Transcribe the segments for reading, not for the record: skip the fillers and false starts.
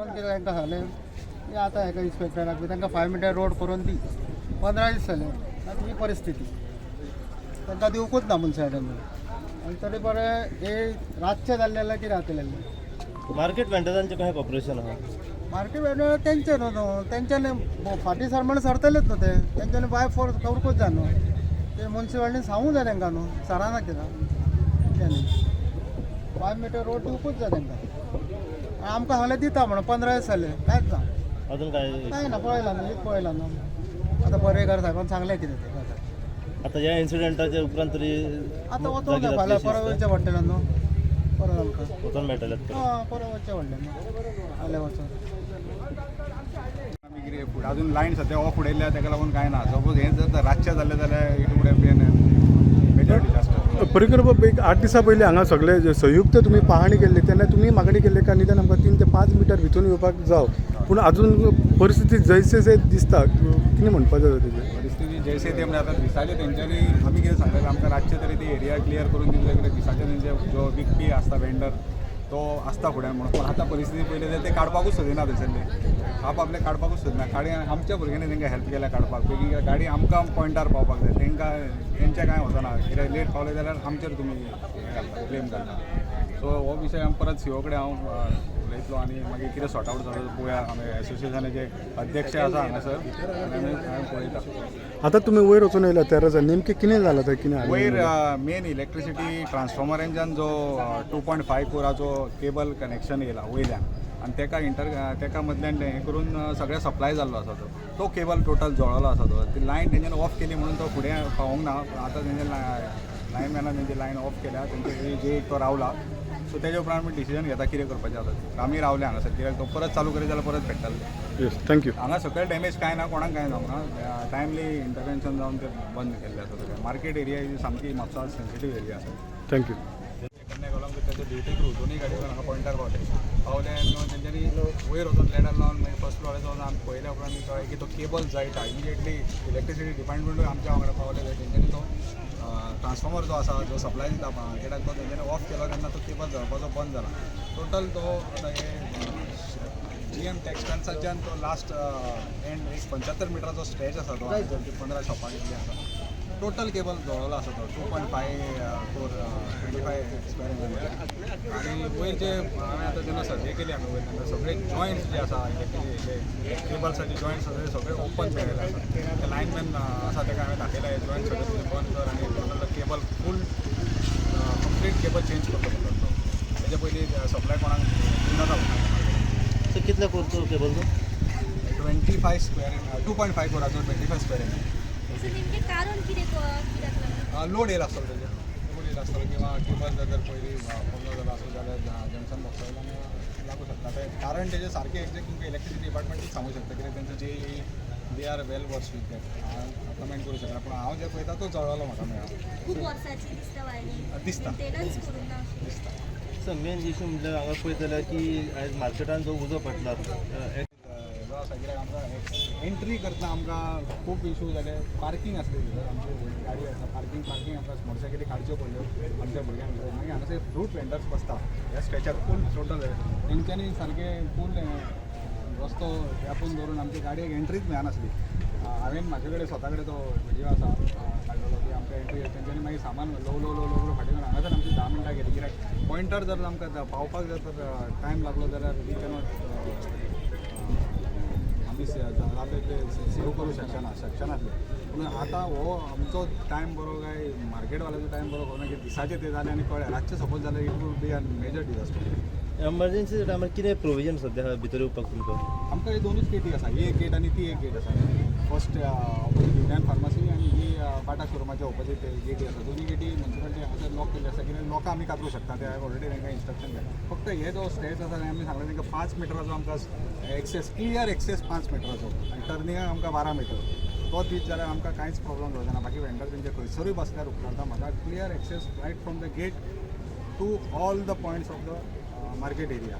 Phone केला तांकां सांगलें, हे आतां हेका इन्स्पेक्टराक बी तांकां 5 मिटर रोड करून दी. 15 दीस जाले, आतां ही परिस्थिती. तांकां दिवकूच ना मुन्सिपालिटीन. आनी तरी बरें हे रातचें जाल्लें जाल्यार कितें जातलें? मार्केट वेंडरांचें कशें कॉपरेशन आहा? मार्केट वेंडर तेंचे न्हू न्हू, तेंच्यांनी फाटीं सर म्हण सरतलेच न्हू ते. तेंच्यांनी बाय फोर्स करूंकूच जाय न्हू ते. मुन्सिपालिटीन सांगूंक जाय तांकां न्हू, सराना कित्याक तेंच्यांनी 5 मिटर रोड दिवकूच जाय तांकां. आनी आमकां सांगलें दिता म्हणून, 15 दीस जाले, कांयच ना. अजून काय? कांय ना, पळयलां न्हू, हीच पळयलां न्हू. आतां पर्येकार साहेबान सांगलें कितें तें जाता. आतां ह्या इन्सिडंटाच्या उपरांत तरी आतां वचोंक जाय फाल्यां, परत वयचें पडटलें न्हू परत आमकां. वचोन मेळटलें परत? हय, परत वचचें पडलें न्हू फाल्यां वचोन. आमी कितें फुडें अजून लायन सद्या ऑफ उडयल्ल्या, ताका लागून कांय ना. सपोज हें जर रातचें जालें जाल्यार it would have been major disaster. Parrikar बाब, एक 8 दिसां पयलीं हांगा सगळे जे संयुक्त तुमी पाहणी केल्ली तेन्ना तुमी मागणी केल्ली का निदान आमकां 3 ते 5 मिटर भितून येवपाक जाव, पूण अजून परिस्थिती जैसे से दिसता. कितें म्हणपाचें आसा तेजेर? परिस्थिती जैसे ते म्हणजे आतां दिसाचे तेंच्यांनी आमी कितें सांगलेलें, आमकां रातचें तरी ती एरिया क्लियर करून दिवंक जाय, कित्याक दिसाचे तेंचे जो विकपी आसता वेंडर तो आसता फुड्यान म्हणून. पूण आतां परिस्थिती पयली जाल्यार ते काडपाकूच सोदिना थंयसरले, आपआपले काडपाकूच सोदिना गाडी. आमच्या भुरग्यांनी तांकां हेल्प केल्या काडपाक बेगीन, कित्याक गाडी आमकां पॉयंटार पावपाक जाय. तांकां तेंचें कांय वचना, कित्याक लेट पावले जाल्यार आमचेर तुमी हें घालता, ब्लेम घालता. सो हो विशय आमी परत सीओ कडेन हांव उलयतलो आनी मागीर कितें सॉर्ट आवट जाता तो पळोवया. आमी एसोसिएशनाचे अध्यक्ष आसा हांगासर आनी आमी पळयता. आतां तुमी वयर वचून येयला तेर्रासार, नेमकें कितें जालां थंय, कितें हाडलें? वयर मेन इलेक्ट्रिसिटी ट्रान्सफॉर्मरांच्यान जो 2.5 कोराचो केबल कनेक्शन येयला वयल्यान आनी तेका इंटर तेका मदल्यान हें करून सगळें सप्लाय जाल्लो आसा. तो तो केबल टोटल जळ्ळो आसा. तो ती लायन तेंच्यानी ऑफ केली म्हणून तो फुडें पावोंक ना. आतां तेंचे लायनमॅनान तेंची लायन ऑफ केल्या, तेंचे जे एक तो रावला. सो तेज्या उपरांत आमी डिसिजन घेता कितें करपाचें आतां. आमी रावले हांगासर कित्याक तो परत चालू करीत जाल्यार परत पेट्टले. येस, thank you. हांगा सकयल डॅमेज कांय ना, कोणाक कांय जावंक ना. टायमली इंटरवेन्शन जावन ते बंद केल्लें आसा सगळें. मार्केट एरिया ही सामकी म्हापसा सेन्सिटीव एरिया आसा. Thank you. कन्या कॉलम ताचो ड्युटी क्रू दोनूय गाडयो हांगा पॉयंटार पावले पावले आनी तेंच्यांनी वयर वचून लॅडर लावन मागीर फर्स्ट फ्लोरार वचून आमी पळयल्या उपरांत कळ्ळें की तो केबल जळटा. इमिडिएटली इलेक्ट्रिसिटी डिपार्टमेंटूय आमच्या वांगडा पावले. तेंच्यांनी तो ट्रान्सफॉर्मर जो आसा, जो सप्लाय दिता मार्केटाक, तो तेंच्यांनी ऑफ केलो तेन्ना तो केबल जळपाचो बंद जाला. टोटल तो आतां हे जीएम टेक्सटायल्साच्यान तो लास्ट एंड एक 75 मिटराचो स्ट्रेच आसा, तो 15 शॉपां कितली आसा, टोटल केबल जळवलो आसा तो 2.5 crore, 25 square. आनी वयर जे हांवें आतां जेन्ना सर्वे केली आमी वयर तेन्ना सगळे जॉयंट्स जे आसा, इलेक्ट्रिक केबल्साचे जॉयंट्स आसा, ते सगळे ओपन केलेले आसा. ते लायनमॅन आसा ताका हांवें दाखयला, हे जॉयंट सगळे तुजे बंद कर आनी total cable full complete cable change करतो म्हणटा तो. तेजे पयलीं सप्लाय कोणाक दिवनाका म्हणटा. सो कितले कोरचो केबल तो? 25 square, 2.5 कोराचो, 25 square M. सो नेमकें कारण कितें कित्याक लागून? लोड येयला आसतलो तेजेर, लोड येयला आसतलो किंवा केबल जर पयलीं पडलो जाल्यार आसूं जाल्यार जंक्शन बॉक्सा वयल्यान लागू शकता तें. कारण तेजें सारकें एक्झॅक्ट तुमकां इलेक्ट्रिसिटी डिपार्टमेंटूच सांगूं शकता, कित्याक तेंचो जे they are well versed with that, comment करूं शकना. पूण हांव जें पळयता तो जळवलो म्हाका मेळ्ळा. खूब वर्सांची दिसता वायरी. दिसता. मेंटेनन्स करूंक ना अशें. दिसता. सर, मेन इशू म्हटल्यार हांगा पळयत जाल्यार की आयज मार्केटान जो उजो पडला हेजो आसा, कित्याक आमकां एंट्री करतना आमकां खूब इशू जाले. पार्कींग आसली भितर, आमची गाडी आसा पार्कींग. पार्कींग आमकां मोटरसायकली काडच्यो पडल्यो आमच्या भुरग्यांक भितर. मागीर हांगासर फ्रूट वेंडर्स बसता ह्या स्ट्रेचार फूल टोटल, तेंच्यांनी सारकें फूल रस्तो व्यापून दवरून आमच्या गाडयेक एंट्रीच मेळनासली. हांवें म्हाजे कडेन स्वता कडेन तो व्हिडियो आसा काडलेलो की आमकां एंट्री. तेंच्यांनी मागीर सामान ल्हव ल्हव ल्हव ल्हव फाटीं करून हांगासर आमची 10 मिनटां गेली, कित्याक पॉयंटर जर आमकां पावपाक जर तर टायम लागलो जाल्यार we cannot, आमी जाता तितले सेव करूं शकना शकनासले. पूण आतां हो आमचो टायम बरो काय मार्केटवाल्याचो टायम बरो खबर ना की दिसाचें तें जालें आनी कळ्ळें. रातचें सपोज जाल्यार it would be a major disaster. एमर्जन्सीच्या टायमार कितें प्रोविजन सद्या आहा भितर येवपाक तुमकां? आमकां ही दोनूच गेटी आसा, ही एक गेट आनी ती एक गेट आसा. फर्स्ट ऑपोजीट युनियन फार्मासी आनी ही बाटा शोरुमाच्या ऑपोजीट गेटी आसा. दोन्ही गेटी म्युन्सिपालिटी हांगासर लॉक केल्ली आसा, कित्याक लोकां आमी कातरूं शकता. ते हांवें ऑलरेडी तांकां इन्स्ट्रक्शन दिलें. फक्त हे जो स्ट्रेच आसा, आमी सांगलें तांकां 5 मिटराचो आमकां एक्सेस, क्लियर एक्सेस 5 मिटराचो आनी टर्निंगाक आमकां 12 मिटर तो दीत जाल्यार आमकां कांयच प्रॉब्लम जावचो ना. बाकी वेंडर तेंचे खंयसरूय बसल्यार उपकारता. म्हाका clear access right from the gate to all the points of the market area.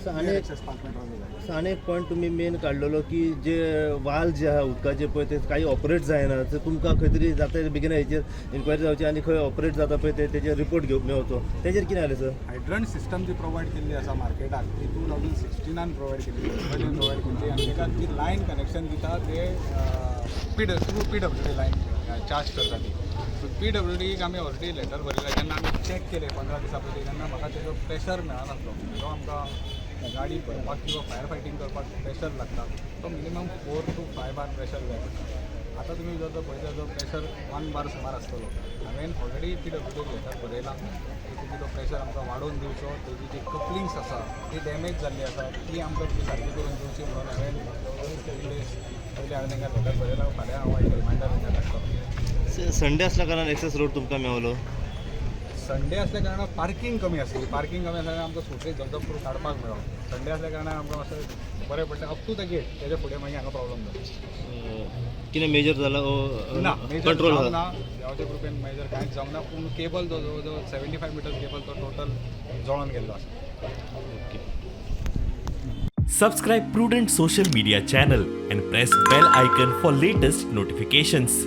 आणि एक्सेस 5 मिटरांनी जाय. आनी एक पॉयंट तुमी मेन काडलेलो की जे वाल जे आहा उदकाचे पळय ते काही ऑपरेट जायना, तर तुमकां खंय तरी जाता बेगीन हेचेर इन्क्वायरी जावची आनी खंय ऑपरेट जाता पळय ते तेजेर रिपोर्ट घेवप मेवचो, तेजेर कितें जालें सर? हायड्रंट सिस्टम जी प्रोवायड केल्ली आसा मार्केटाक ती 2016 प्रोवायड केल्ली, गव्हर्मेंटान प्रोवायड केल्ली आनी ताका ती लायन कनेक्शन दिता ते P through PWD line charge करता ती. सो पीडब्ल्यूडीक आमी ऑलरेडी लेटर बरयला. जेन्ना आमी चॅक केले 15 दिसां पयलीं तेन्ना म्हाका तेजो प्रेशर मेळनासलो, जो आमकां गाडी भरपाक किंवा फायर फायटींग करपाक प्रेशर लागता तो मिनिमम 4 to 5 bar pressure जाय पडटा. आतां तुमी जर तो पळयता जो प्रेशर 1 बार सुमार आसतलो. हांवें ऑलरेडी पीडब्ल्यूडीक लेटर बरयलां की तुमी तो प्रेशर आमकां वाडोवन दिवचो, तेजी जी कपलिंग्स आसा ती डॅमेज जाल्ली आसा ती आमकां तुमी सारकी करून दिवची म्हणून हांवें 3 डेज पयलीं हांवें तांकां लेटर बरयलां. फाल्यां हांव एक रिमांयडर तांकां धाडटलो. संडे आसल्या कारणान एक्सेस रोड तुमकां मेवलो? संडे असल्या कारणान पार्किंग कमी आसली, पार्किंग कमी आसल्या कारणान आमकां स्कुटरी झपझप करून काडपाक मेळ्ळो. संडे असल्या कारणान आमकां मातशें बरें पडलें अप टू the gate, तेज्या फुडें मागीर हांगा प्रॉब्लम जालो. कितें मेजर जाला? ना, मेजर कंट्रोल जावंक ना. देवाच्या कृपेन मेजर कांयच जावंक ना, पूण केबल जो जवळ जवळ 75 मिटर्स केबल तो टोटल जळोन गेल्लो आसा. Okay. Subscribe Prudent Social Media channel and press bell icon for latest notifications.